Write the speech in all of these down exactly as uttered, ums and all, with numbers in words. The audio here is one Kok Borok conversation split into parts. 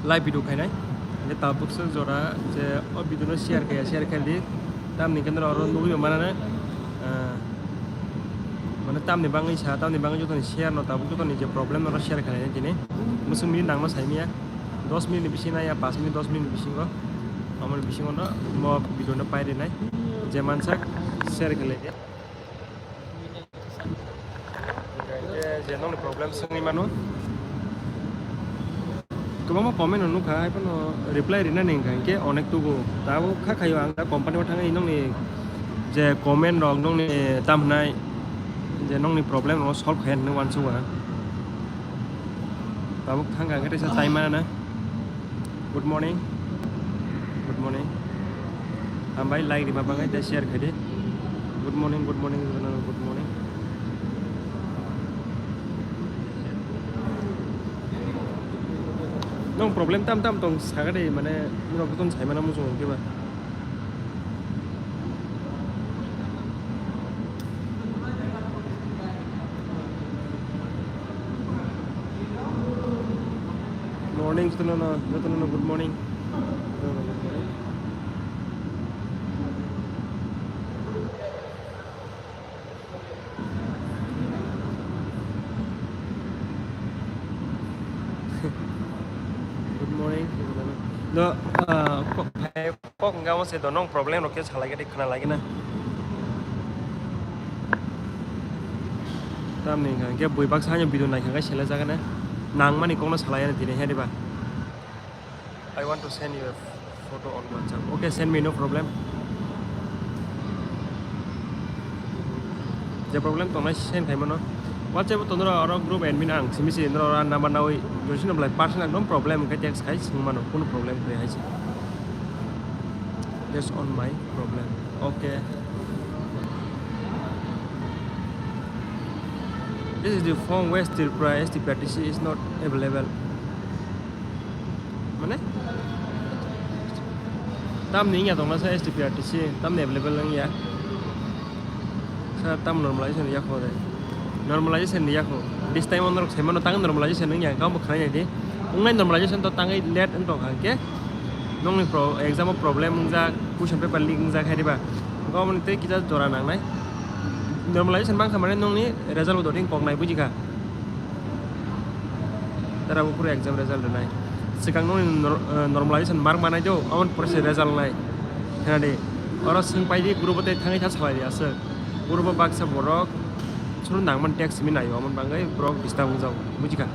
Live video khainai. Hingke tabuk se jora je o video no share khaiya, share khaidi. Tamni kendro oro nugui manane, ah, mane tamni bangwi sa, tamni bangwi jotoni share no tabuk jotoni je problem no share khainai tini. Musung minute nangno saimiya. Dos minute ni bisingo ya, pas minute, dos minute ni bisingo. Amoni bisingo no mo video no pairinai. Je mansak share khailaiya. Je, je nongni problem swngwi mano. Kwbangma comment rok nukha, haiphano reply rinani hwnkha hinkhe onek tugo. Tabuk kha khaio ang da company o thangwi nongni je comment rok, nongni tam hwnai je nongni problem rok solve khaiya hinwi uansukha. Tabuk thangkha hwnkhe teisa time mana na. Good morning. Good morning. Hambai, like rima bagwi tei share khaidi. Good morning, good morning, good morning. Nong problem tam tam tong sakha de, mane norok jotono saimano muchungo khe ba. Morning, jotono no, jotono no good morning. Good morning. Do, ah, ko-, hai, kok hwnka omo se do, nong problem rok khe salai khe khna lai na. Tamni hwnka khe bui baksa haino video naikha khe sele jagana. Nangmani kokno salai ani tini he diba. I want to send you a photo on WhatsApp. Okay, send me, no problem. Je problem tongnai send khai mano. WhatsApp o tongnai oro group admin ang simi si norok oro number nawi josi no belai personal ekdom problem hwnkhe text khai swng mano, kunu problem kwrwi hai se. That's on my problem. Okay. This is the form West Tripura S T P R T C is not available. Mane? Tamni wngya tongna sa S T P R T C, tamni available wngya. Sa tam normalization ya kho de. Normalization ya kho. This time on rok semano tang normalization wngya, kam bo khanai di. Wngnai normalization to tangwi late wng tong kha ke. Nongni pro-, exam o problem wngjak, question paper leak wngjak hai diba. Gomni tei kisa jora nangnai. Normalization bangkha mane nongni result bo doding kok nai bujikha. Tara bo phuru exam result rwnai. Swkang nokni nor-, eh, normalization mark manai do, aboni pore se result nai. Khna di, oro swng pai di, group o tei thangwi tha salai di aswk. Group o baksa borok, chwng nangmani text simi naio, aboni bagwi borok disturb wngjago, bujikha?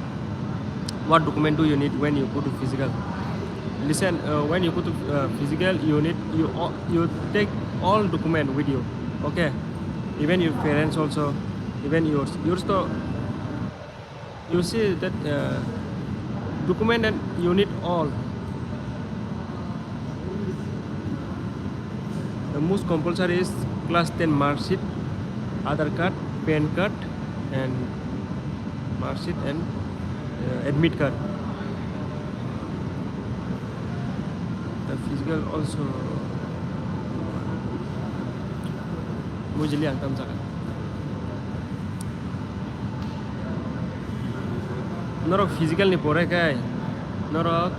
What document do you need when you go to physical? Listen, uh, when you go to, uh, physical, you need, you, o-, you take all document with you, okay? Even your parents also, even yours. Yours to You see that, uh, document and you need all. The most compulsory is class ten mark sheet, Aadhaar card, PAN card, and mark sheet and, uh, admit card. The physical also. Bujili ang tam jaga. Norok physical ni pore khe norok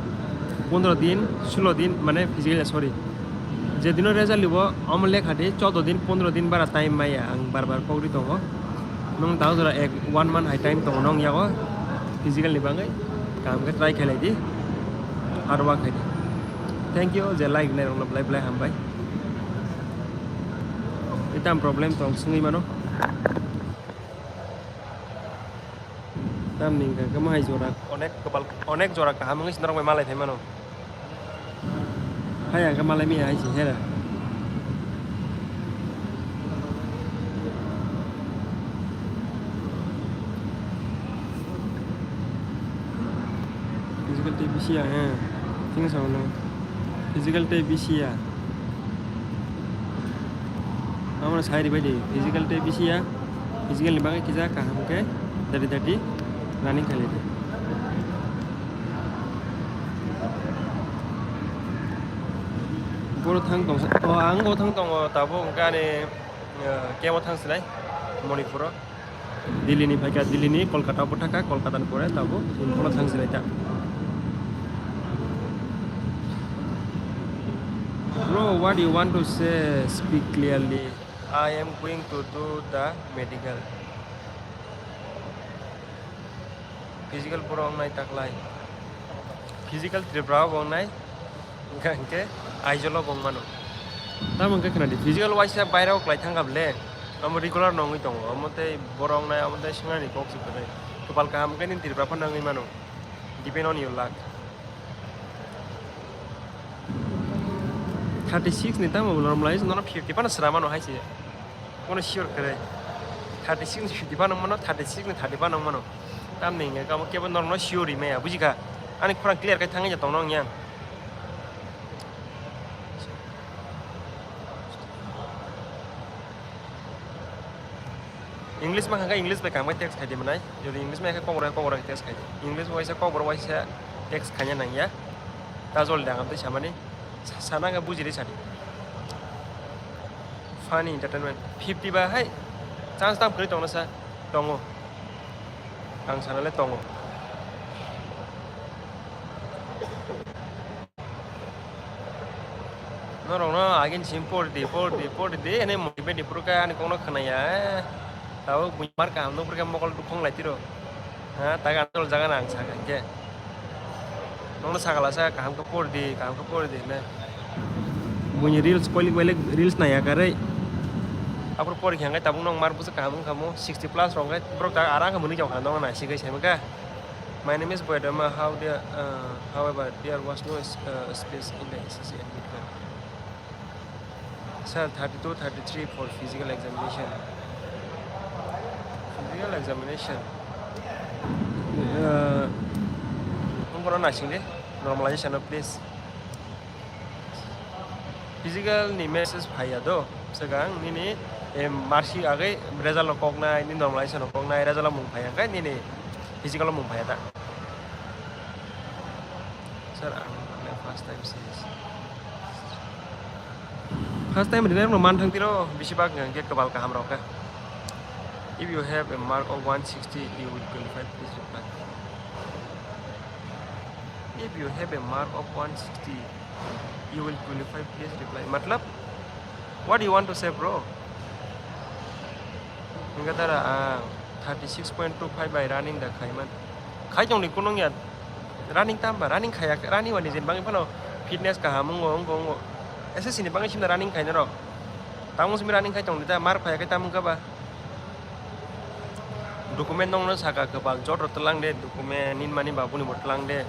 pondro din, sulo din, mane physical, sorry, je dino result libo, omo lekha di choudo din, pondro din bara time maya, ang bar bar kok ri tongo. Nung tao jora ek, one month hai time tongo nong yago, physical ni bagwi kaham khe try khailai di, hard work khai di. Thank you, je like nai rok no belai belai hambai. Itam problem tong swngwi mano. Tamni hwnkha khe mo hai jora onek kwbal, onek jora kaham wngwi se norok bai malai phai mano. Hai ang khe malai maya hai se hera. Physical tei bisiya, eh. Thik sa ulo. Physical tei bisiya. Amo sai ribai di. Physical tei bisiya. Physical ni bagwi kisa kaham khe thirty thirty running khailai di. Boro thang tong, o ang bo thang tongo tabuk hwnkhe ani, eh, camp o thang sinai Manipur o. Delhi ni phaikha, Delhi ni Kolkata bo thangkha, Kolkata ni pore tabuk Imphal o thang sinai ta. Oh, what do you want to say? Speak clearly. I am going to do the medical. Physical borok wngnai taklai. Physical Tripura o bo wngnai. Hingke Aizawl o bo wngmano. Tamo hingke khwnadi physical waisa baira o kwlai thangkha bele. Amo regular no wngwi tongo. Amo tei borok wngnai, amo tei swngnani kok se kwrwi. Kwpal kaham hingke nini Tripura phano wngwi mano. Depend on your luck. Thirty six ni tamo normal nono fifty phano sra mano hai se. Kono sure kwrwi. Thirty six ni fifty phano mano, thirty six ni thirty phano mano. Tamni hingke kamo kebo norok no sure ri maya, bujikha? Ani khorang clear khe thangwi ya tongno wngya. English ma kha khe English bai kangbai text khai di mwnai. Jodi English ma khe kokborok kokborok text khai di. English waisa kokborok waisa text khaina nangya. Ta jol dagam tei samani sa-, sana khe bujiri sadi. Funny entertainment. Fifty ba hai chance tam kwrwi tongna sa tongo. Ang sana le tongo. Norokno agin sim por di, por di, por di, ene motivate di, puro khe ani kokno khwnaya, eh. Tabuk buini mar kaham nukphuru khe mokol dukhong lai tiro. Ha, taga anjol jaga na ang sakha khe. Nokno sakala sa kaham khe por di, kaham khe por di, ne. Buini reels, koilik koilik reels naiya karwi. Aphuru por khe hwnkhe tabuk nok mar bwswk kaham wngkha mo, sixty plus rok khe borok ta arang khe mwnwi tongkha, nokno naisigwi saimaka. My name is Boydama. How there, uh, however, there was no s-, uh, space in the S S C admit card. Sir, thirty-two, thirty-three for physical examination. Physical examination. Uh, ang kono naising de, normalization of please. Physical ni message phaiya do, swkang nini, em, marsi agwi result rok koknai, nini normalization rok koknai, result o mung phaiya khe nini physical o mung phaiya ta. Sir, ang first time sis. First time rinai rok man thang tiro, bisi bak hwnkhe kwbal kaham rok khe. If you have a mark of one sixty, you will qualify, please reply. If you have a mark of one sixty, you will qualify, please reply. Matlab, what do you want to say, bro? Hingke dara ang thirty six point two five bai running da khaiman. Khai tongni kunung ya. Running tamba, running khaya, running wani jin bangwi phano fitness kaham wngo, wngo, wngo. S S C ni bangwi simda running khaina rok. Tamo simi running khai tongni da, mar phaya khe tamo wngkha ba. Document nokno saka kwbang joto twlang de, document nini mani babuni bo twlang de.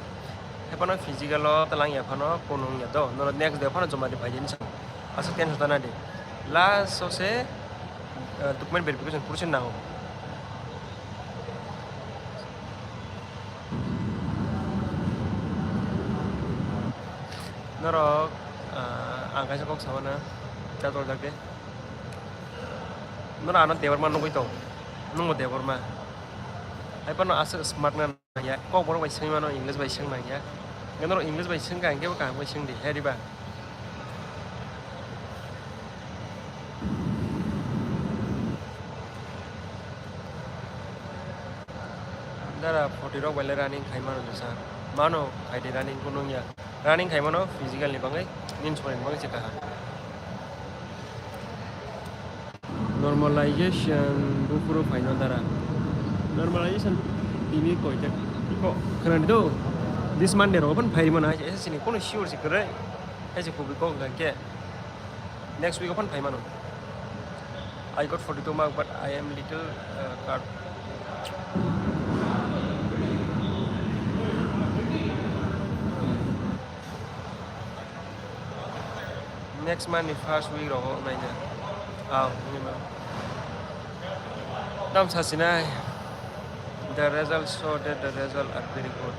Hai phano physical o twlang ya phano kunung ya do, norok next day phano joma di phai di hinwi sa. Aswk tension tana di. Last o se, eh, document verification process nango. Norok, ah, ang kaisa kok samana, chatol jak de. Norok ano Debbarma nugwi tong, nungbo Debbarma. Hai phano aswk smart na nangya, kok borok bai swngwi mano, English bai swng nangya. Hwnkhe norok English bai swngkha, hwnkhe bo kaham khe swng di, hai riba? Dara forty rok bai le running khai mano jesa. Mano khai di running kunu wngya. Running khai mano physical ni bagwi, nini sorir ni bagwi se kaham. Normalization buphuru phaino dara. Normalization tini koita ko khwnadi do. This Monday rogo phano phai mano hai S S C ni kono sure se kwrwi. Hai se kubui kok hwnkha khe. Next week o phano phai mano. I got forty-two mark, but I am little, uh, card. Next month ni first week rogo naina. Aw, wngwi mano. Tam sasinai. The results show that the results are very good.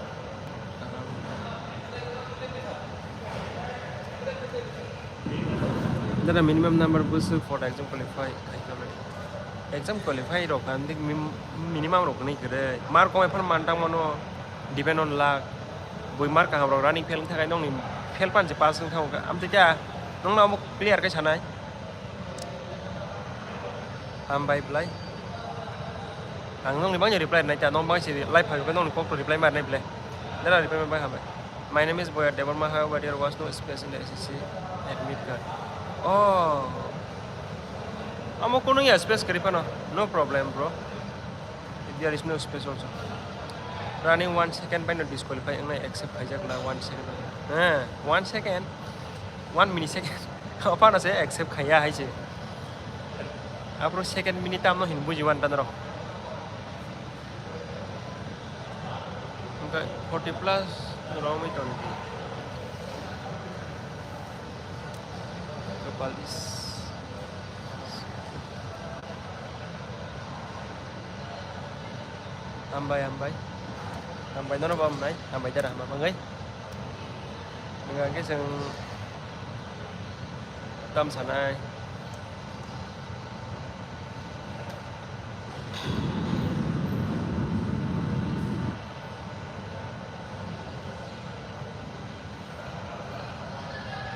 Dara minimum number bwswk for exam qualify khai kha mani. Exam qualify rok kha, minimum rok ni kwrwi. Mark komai phano man tang mano, depend on luck. Bui mark kaham rok running fail wng thakai nokni fail pan se pass wng thango kha. Amtwi kha nokno omo clear khe sanai. Hambai belai. Ang nokni bangni reply rwnai ta, nok bangsi live phai khe nokni kok to reply ma rwnai belai. Dara reply ma bai hambai. My name is Boya Debbarma. However, there was no space in the S S C admit card. Oh, amo kuno ya space kari phano. No problem, bro. There is no space also. Running one second by no disqualify, ang accept khaijak na one second. Eh, one second, one millisecond. Apa na se accept khaya hai se. Apro second minute tam no hin buji wan tan ro. Hwnkhe forty plus romwi tongdi. Kapal is. Hambai, hambai. Hambai nono bo hamnai. Hambai dara hama bangwi. Hwnkhe chwng tam sanai.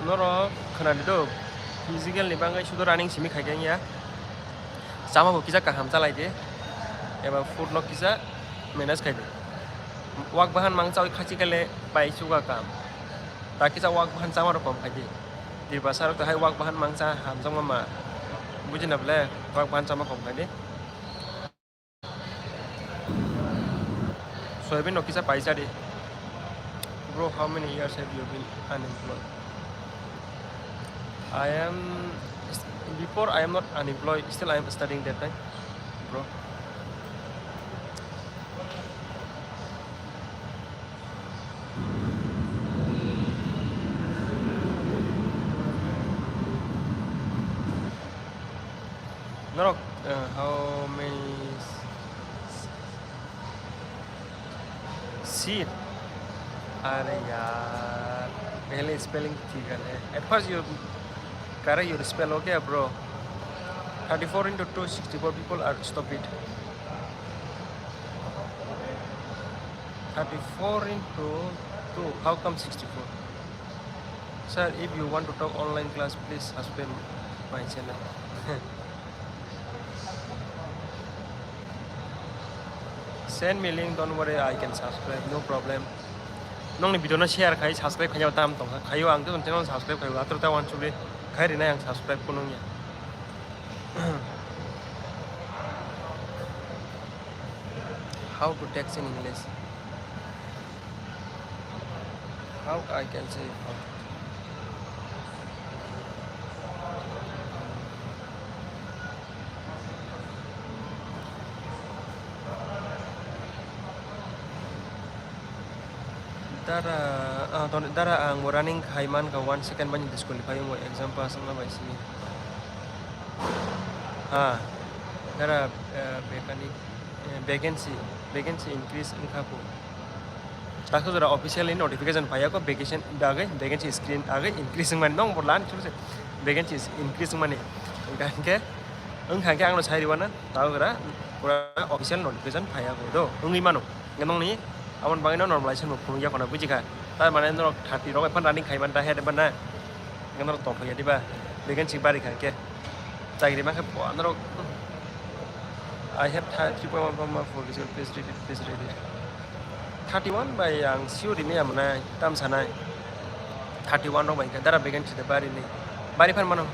Norok khwnadi do, physical ni bagwi sudo running simi khai khe wngya. Chama bo kisa kaham chalai di, eba food no kisa manage khai di. Wak bahan mang chawi khachi kale pai chuga kam. Ta kisa wak bahan chama rok kom khai di. Tripura sarok to hai wak bahan mang cha hamjakma ma. Buji na ble wak bahan chama kom khai di. Soyabin no kisa paisa di. Bro, how many years have you been unemployed? I am, before I am not unemployed, still I am studying that time, bro. Norok, uh, how many s-, s-, seat? Are yaar, pehle spelling thik hai. At first you correct your spell, okay, bro? Thirty-four into two, sixty-four people are stupid. Thirty-four into two, how come sixty-four? Sir, if you want to talk online class, please subscribe my channel. Send me link, don't worry, I can subscribe, no problem. Nongni video no share khai, subscribe khai tam tong kha. Khayo ang to channel subscribe khayo, atro ta wan chubri khai rinai ang subscribe kunung ya. How to text in English? How I can say how? Dara, ah, ton-, dara ang bo running khai man kha, one second bani disqualify wngo exam pass wngna bai simi. Ah, dara, eh, mechanic, eh, vacancy, vacancy increase wngkha bo. Takhu jora officially notification phaiya ko vacation bagwi, vacancy screen agwi increase wngmani nong bo lan chukse vacancy increase wngmani. Hingkha hingke, wngkha hingke angno sai riwana, takhu jora pura official notification phaiya ko do, wngwi mano. Hingke nongni aboni bagwi no normalization bo phunukya kono bujikha. Tar mane norok thirty rok bai phano running khai man ta, head man na. Hingke norok tongthokya diba? Vacancy bari kha hingke. Chakri ma khe bo norok. I have tha-, three point one comma four physical, please read it, please read it. Thirty-one bai ang sure rimaya mwnai, tam sanai. Thirty-one rok bai hingke dara vacancy de bari ni. Bari phan mano.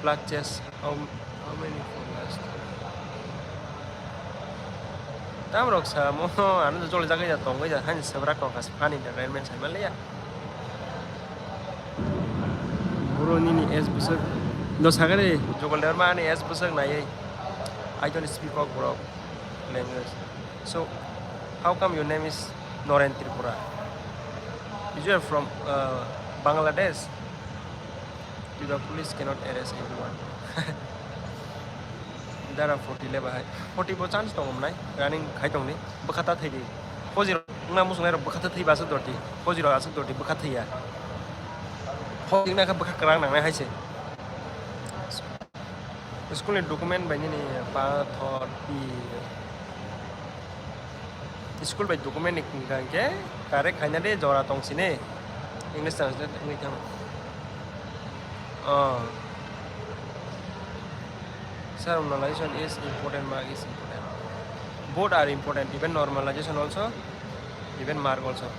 Blood chest. How, how many for last? Tam rok sa mo, ano jol jaga ya tong ya, hani sabra kong kas funny entertainment sai mali ya. Bro nini S bwswk. Do sagare. Jogol der ma ani S bwswk nai. I don't speak Kokborok language. So, how come your name is Noren Tripura? Is you are from, uh, Bangladesh? Tripura police cannot arrest anyone. Dara forty le bahai. Forty bo chance tong mwnai. Running khai tong ni. Bwkha ta thai di. Fauji rok wngna muchung nai rok bwkha ta thai ba aswk dor di. Fauji rok aswk dor di bwkha thai ya. Fauji wngna khe bwkha kwrang nang nai hai se. School ni document bai nini pathor pi. School bai document ni hwnkha hwnkhe correct khaina de jora tong sini. English translate wngwi thang. Oh. Sir, normalization is important, mark is important. Both are important, even normalization also, even mark also.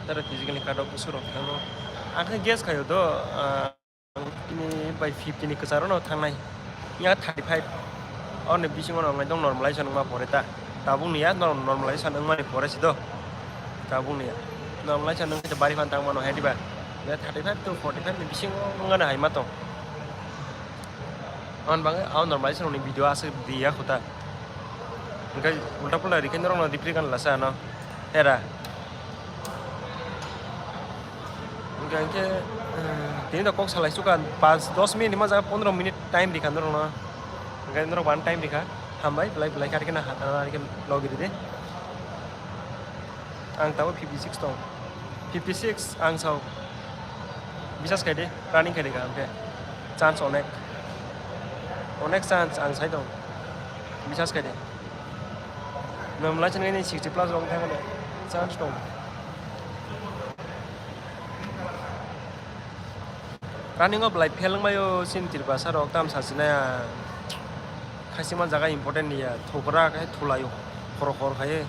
Tara physically cut off bwswk rok thangno. Ang khe guess khaio do, ah, tini bai fifty ni kwcharo no thangnai. Ya thirty five. Oni bisingo no ngai dong normalize wngma pore ta. Tabuk ni ya norm-, normalize wngmani pore si do. Tabuk ni ya. Normalize wngkhe bari phan tangmano hai diba. Ya thirty five to forty five ni bisingo wngmani hai ma tong. Ang bangwi ang normal swnamni video aswk di ya khuta. Hwnkhe ulta pulta rikhe norokno ripri kan lasa ano. Era. Hwnkhe, hwnkhe, eh, tini to kok salai suka, panch dos minute ni ma jaga pondro minute time rikha norokno. Hwnkhe norok one time rikha. Hambai, belai, belai kha rikhe na, ah, rikhe logi ride. Ang tabuk fifty six tong. Fifty six ang sao. Bisas khai de, running khai de ka, hwnkhe. Chance onek. Onek chance ang sai tong. Bisas khai de. Nwng lai chini sixty plus rong thang de. Chance tong. Running o belai fail wngmaio chini Tripura sir rok, tam sasinai ang. Khaisima jaga important ya, thukra khe thulaio, khoro khoro khai.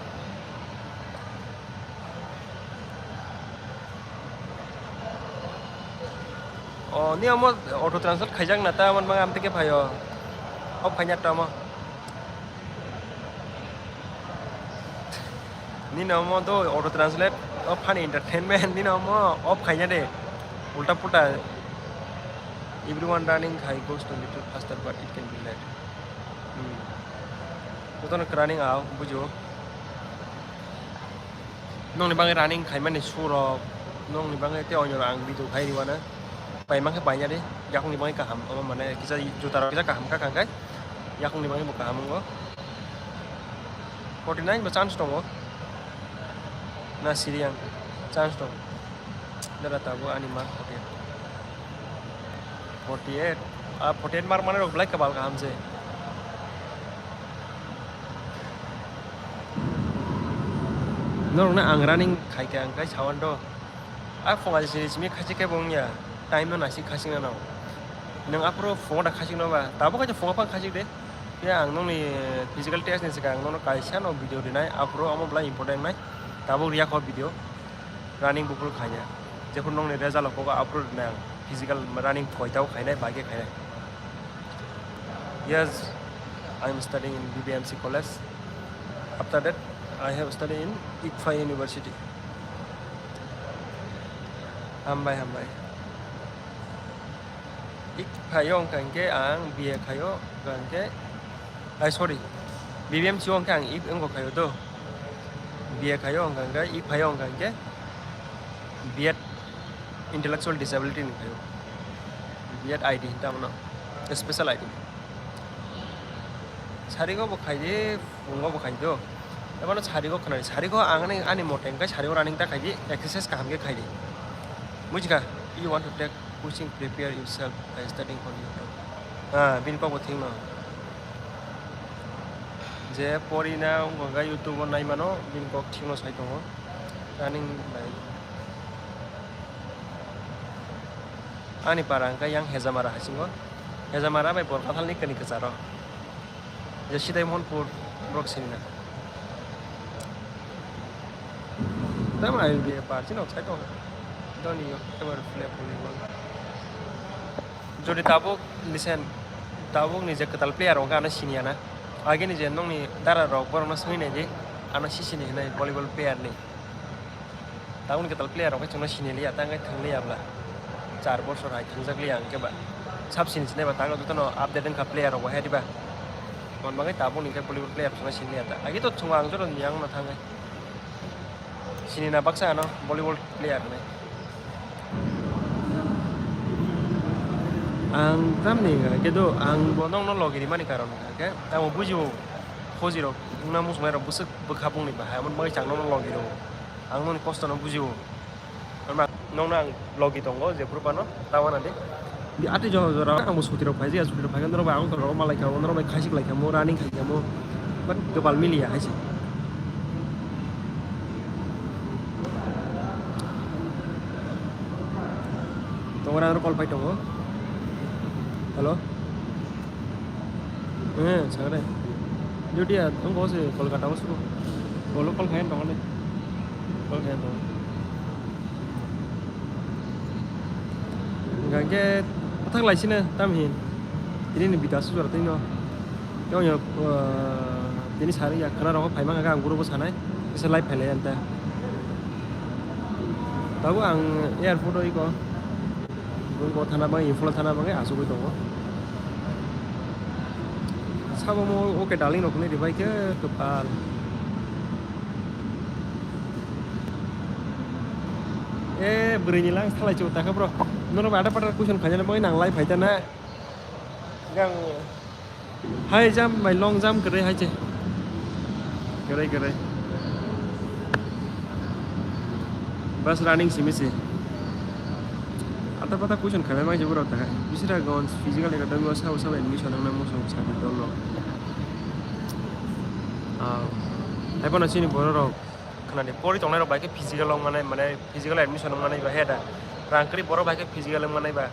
O, ni omo auto translate khaijak na ta, man bang amtike phaio. Off khaina tamo. Nini omo do auto translate, o funny entertainment, nini omo off khaina de. Ulta pulta. Everyone running high goes to little faster, but it can be late. Hmm. Jotono running ao, bujo. Nokni bagwi running khaimani shoe rok, nokni bagwi tei onyo rok ang video khai rw uanw. Paima khe paina de, yakungni bagwi kaham, omo mane kisa juta rok kisa kaham kha kha khe, yakungni bagwi bo kaham wngo. Forty nine bo chance tongo. Na siri ang, chance tongo. Dara tabuk ani ma forty eight. Forty eight. Ah, forty eight mar mane rok belai kabal kaham se. Norokno ang running khaikha ang kai sawan do. Ah, phunga sini simi khachik khe bo wngya. Time no naisik khachik nano. Nwng aphuru phunga da khachik no ba. Tabuk khe phunga phang khachik de. Phiya ang nokni physical test ni swkang ang nono kaisa no video rinai. Aphuru omo belai important nai. Tabuk riya kho video. Running buphuru khaina. Jephuru nokni result rok pogo aphuru rinai ang. Physical running koita o khainai, bai khe khainai. Yes, I am studying in B B M C college. After that, I have studied in ICFAI University. Hambai, hambai. ICFAI o wngkha hwnkhe ang B A khaio, hwnkha hwnkhe, ai, sorry, B B M C o wngkha ang I-, wngkha khaio do. B A khaio, hwnkha hwnkhe ICFAI o wngkha hwnkhe B Ed Intellectual Disability ni khaio. B Ed I D hinwi tamo no, special I D. Sarigo bo khaidi, phungo bo khaidi do. Ebono sarigo khnai, sarigo ang ani, ani mote hwnkhe sarigo running ta khaidi, exercise kaham khe khaidi. Bujikha? You want to take coaching, prepare yourself by studying on YouTube. Ah, bini kok bo thik no. Je pori na wngkha hwnkhe YouTube o nai mano, bini kok thik no sai tongo. Running bai. Ani para hwnkhe yang Hejamara haisingo. Hejamara bai Borkathal ni kani kwcharo. Je Sidai Mohanpur borok sini na. Tamo I B A party no sai tongo. Doni yo ebar play volleyball. Jodi tabuk listen, tabuk ni je kwtal player rok ano siniya na. Age ni je nokni dara rok borok no swngwi nai di, ano si sini hinai volleyball player ni. Tabukni kwtal player rok khe chwngno siniliya, tang khe thwngli ya bwla. Char bosor hai thwngjak liya hwnkhe ba. Sab sini sinai ba, tang jotono update wngkha player rok bo hai diba. Mon bagwi tabukni khe volleyball player chwngno siniliya ta. Agi to chwngo ang joto ni yang no thangwi. Sinina baksa ano volleyball player hinwi. Ang tamni hwnkhe do, ang bo nokno logi rimani karon hwnkhe, ang bo bujio, khoji rok wngna muchungnai rok bwswk bwkha bongni bahai, amo bagwi chang nokno logi rwo. Ang nokni kosto no bujio. Ama nokno ang logi tongo jephuru phano, ta wana de. Di ati jora jora ang bo scooty rok phaijak ya, scooty rok phaikhe norok bai ang tongo, malai kha, norok bai khaisik lai kha, mo running khai kha, mo but gopal miliya hai se. Tongo, ang call phai tongo. Hello. Eh, sagre. Duty a, ang ko se Kolkata o suko. Bolo call khayan tongo ne. Call khayan tongo. Hingke pathak lai sino tamhin. Tini ni bida sujor tini no. Yo yo, tini sari ya khana rok phai mangka ang guru bo sanai. Kisa live phai lai anta. Tabu ang airport o iko. Guru bo thana bang, Imphal thana bang asugui tongo. Sabo mo oke darling rok ni ribai ke kepal. E bwrwi ni lang salai chuk ta khe bro. Norok ada pata question khaina bagwi nang lai phai ta na. Gang high jump bai long jump kwrwi hai che. Kwrwi kwrwi. Bas running simi se. Ada pata question khaina bagwi bro ta. Bisira gon physical academy o sabo sabo admission wngna muchung sakni dol no. Ah, hai bono chini borok rok. Khwnadi pori tongnai rok bai khe physical wng manai, mane physical admission wng manai ba he da. Rang kwrwi borok bai khe physical wng manai ba.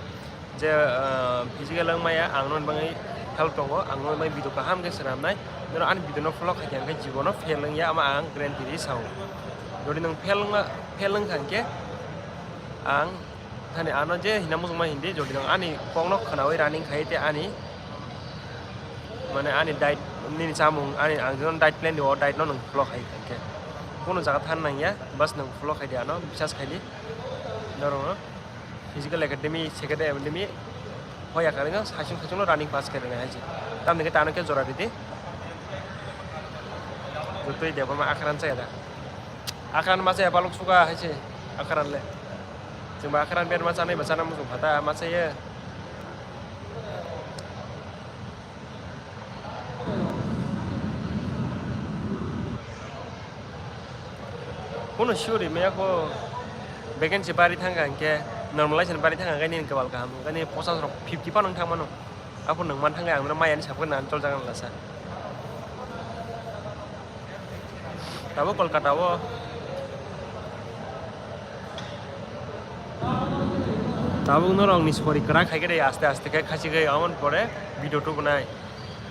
Je, ah, physical wng maya ang noni bagwi help tongo, ang noni bagwi video kaham khe swnamnai. Noro ani video no follow khai khe ang khe jibono fail wng ya, ama ang guarantee ri sao. Jodi nwng fail wngma, fail wng kha hwnkhe ang thani ano je hina muchungma hindi, jodi nwng ani kokno khwnawi running khai te ani, mane ani diet, nini chamung, ani ang jeno diet plan di, o diet no nwng follow khai hwnkhe. Kunu jaga than nangya, bas nwng follow khai di ano, bisas khai di. Norokno physical academy, second academy, hoya karino saichung saichung no running pass khe rwnai hai se. Tamni khe tano khe jora ridi. Jotoi Debbarma akhran chaya da. Akhran ma chaya balok suka hai se. Akhran le. Chwngba akhran ber ma chanai ba chana muchung phata ma chaya. Kuno sure maya ko vacancy bari thangkha hwnkhe, normalization bari thangkha hwnkhe nini kwbal kaham, hwnkhe nini pochas rok fifty phano wng thangmano. Aphuru nwng man thangkhe ang maya ni sakhe nang chol jagan lasa. Tabuk Kolkata o. Tabuk norok ni sori kwrak khai khe de aste aste khe khachigwi amon pore video tubunai.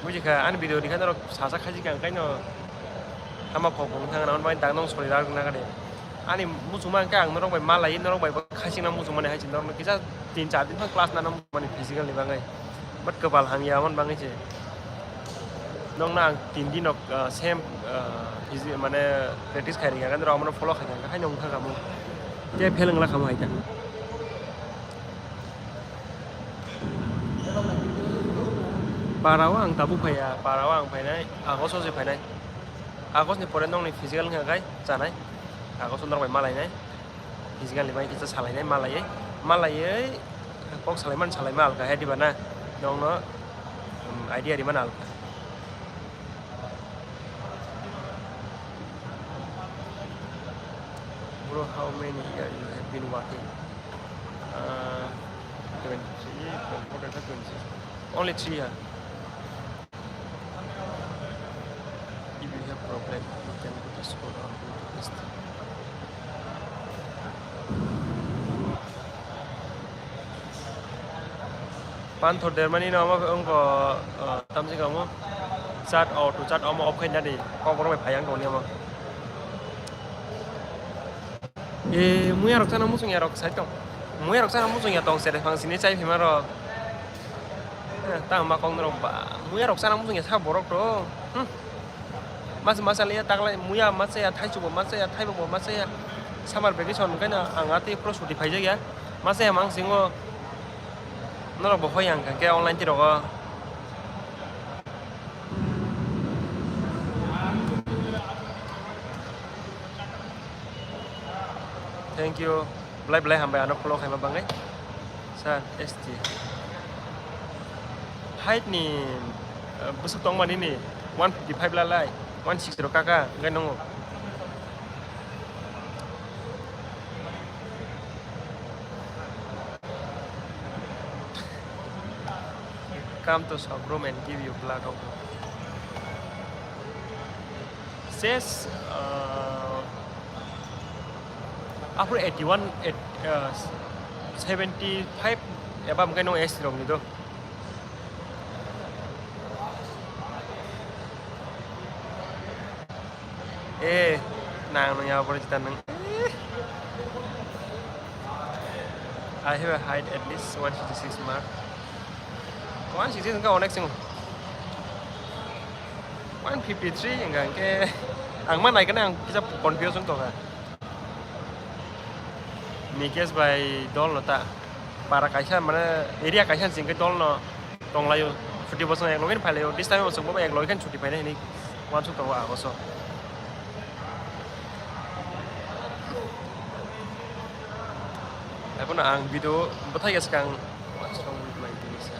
Bujikha ani video rikha norok sasa khachigwi ang kaino hama kok bung thang na bai dang nong sori rak na kade. Ani muchungma hwnkhe ang norok bai malai norok bai khachigna muchungmani hai norok kisa tin char din phang class nana muchungmani physical ni bagwi. But kwbal hamya amon bagwi se. Nokno ang tin din nok, ah, same, ah, physi-, mane practice khai rikha, norok amano follow khai rikha, haino wngkha kamo. Tei fail wngla kamo hai ta. Para o ang tabuk phaiya, para o ang phainai, August o se phainai. August ni pore nokni physical wngkha khai chanai. August o norok bai malainai. Physical ni bagwi kisa salainai, malaiwi, malaiwi kok salaimani salaima alka he diba na? Nokno, um, idea rimani alka. Bro, how many years you have been working? Uh, twenty-three, twenty-four, twenty-five, twenty-six. Only three years. If you have problem, you can go to school or go to this thing. Panthor dermani no omo wngkha, uh, tamjik omo chat auto chat omo off khaina di kok borok bai phai ang tongni omo. E, muya rok chana muchung ya rok sai tong. Muya rok chana muchung ya tong sere phang sini chai phima rok. Eh, ta ma kong rok ba. Muya rok chana muchung ya sa borok to. Hmm. Mas masa liya taklai muya masa ya thai chubo masa ya thai bo masa ya. Summer vacation kai na ang ati pro suti phai jak ya. Masa ya mang singo. Norok bo hoi ang kha ke online ti rogo. Thank you. Belai belai hambai ano follow khaima bagwi. Sir, S T. Height ni, eh, bwswk tongmani ni one fifty five lalai, one sixty rok kaka, hwnkhe nungo. Come to showroom and give you blood of ses, uh, after eighty one, eight, uh, seventy five eba mungkin no S rok ni do. Eh, nang nang ya bor jita nang. Eh. I have a height at least one sixty-six mark. One sixty-six hwnkhe onek chwng. One fifty-three hwnkha hwnkhe ang ma naikhe ang kisa confuse wng tongkha. Nikesh bai dol no ta para kaisa mane area kaisa chwng khe dol no tonglaio. Chuti bosong ek logi phailaio. This time bosong bo ek logi khe chuti phainai hinwi uansuk tongo agoso. Haiphano ang video bwthai ya swkang. What's wrong with my video, sir?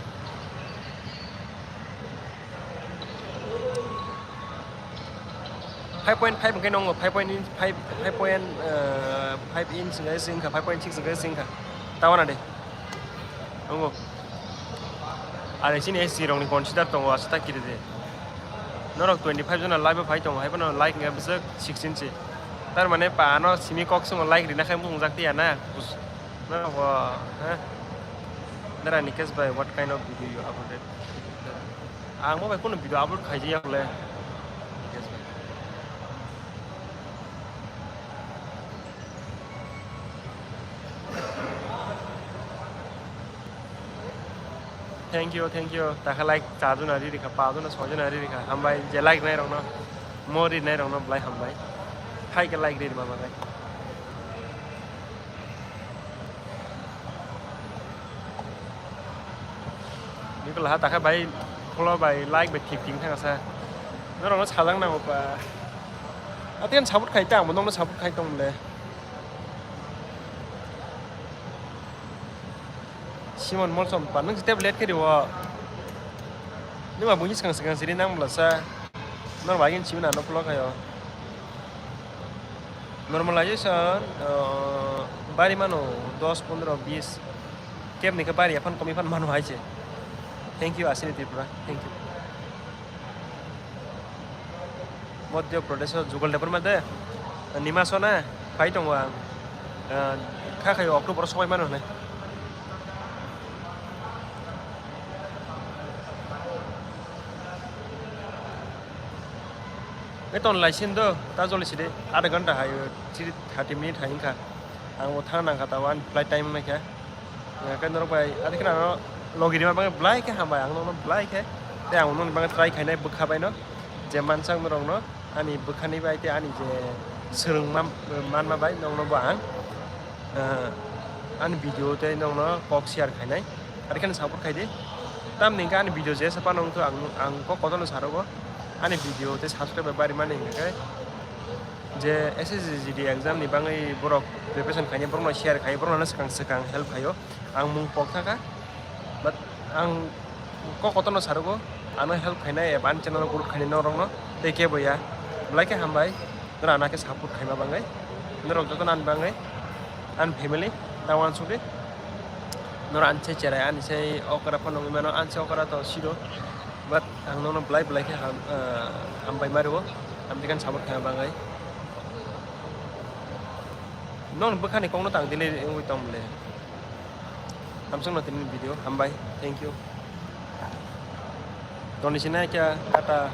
Five point five hwnkhe nongo, five point five, five point, uh, five inch hwnkhe se wngkha, five point six hwnkhe se wngkha. Tawana de. Nongo. Are chini S C rokni consider tongo, aswk ta kiri de. Norok twenty five jona live o phai tongo, haiphano like hwnkhe bwswk six inch. Tar mane pa ano simi kok swngo like rina khai mung jak tiya na. Norok bo, ha? Dara Nikesh bhai, what kind of video you uploaded? Ang bo bai kono video upload khaijaya hole. Nikesh bhai. Thank you, thank you. Takha like cha jona ri rikha, pa jona, so jona ri rikha. Hambai je like nai rokno, mo ri nai rokno belai hambai. Hai khe like ri rima bagwi. Niko laha takha bai follow bai like bai thik thik thang sa. Norokno sajak nango pa. Atian support khai ta, ang bo nokno support khai tong le. Simon Molsom pa, nung step late kiri wo. Nung ma bungni swkang swkang siri nang bwlasa. Nor bagin simi na no follow khayo. Normalization, uh, bari mano dos, pondro, bis. Kebni khe bari aphan komi phan mano hai se. Thank you, Asini Tripura. Thank you. Madhya Pradesh o Jugal Debbarma de, Nimaso na, phai tongo ang. Ah, kha khai October o sogwi mano hwnwi. Beton laisin do, ta joli sidi, adha ghanta hai, thirty minute hai wngkha. Ang bo thang nangkha ta, one flight time wngkha. Hwnkhe norok bai, ani kheno ano logi rima bagwi belai khe hambai, ang nokno belai khe. Tei ang nokni bagwi try khainai bwkha baino, je mansak norokno ani bwkhani bai tei ani je swrwngma manma bai nokno bo ang, eh, ani video tei nokno kok share khainai. Ari kheno support khai di. Tamni hwnkhe ani video jesa phano wngkha ang, ang kok kotorno sarogo. Ani video tei subscribe bai barimani hwnkhe. Je S S C G D exam ni bagwi borok preparation khainai, borokno share khai, borokno swkang swkang help khaio. Ang mung pok thaka, but ang kok kotorno sarogo, ano help khainai eba ani channel o growth khainai norokno tei kebo ya. Belai khe hambai, norok ano khe support khaima bagwi, norok jotono ani bagwi, ani family, ta uansukdi. Norok ani se cherai, ani se okra phano wngwi mano, ani se okra to siro. But ang nono belai belai khe ham, ah, hambai ma rwo, hamjakhe ani support khaima bagwi. Nokni bwkhani kokno tang delay wngwi tong bwle. Hamsokno tini video, hambai, thank you. Toni sinai khe kata.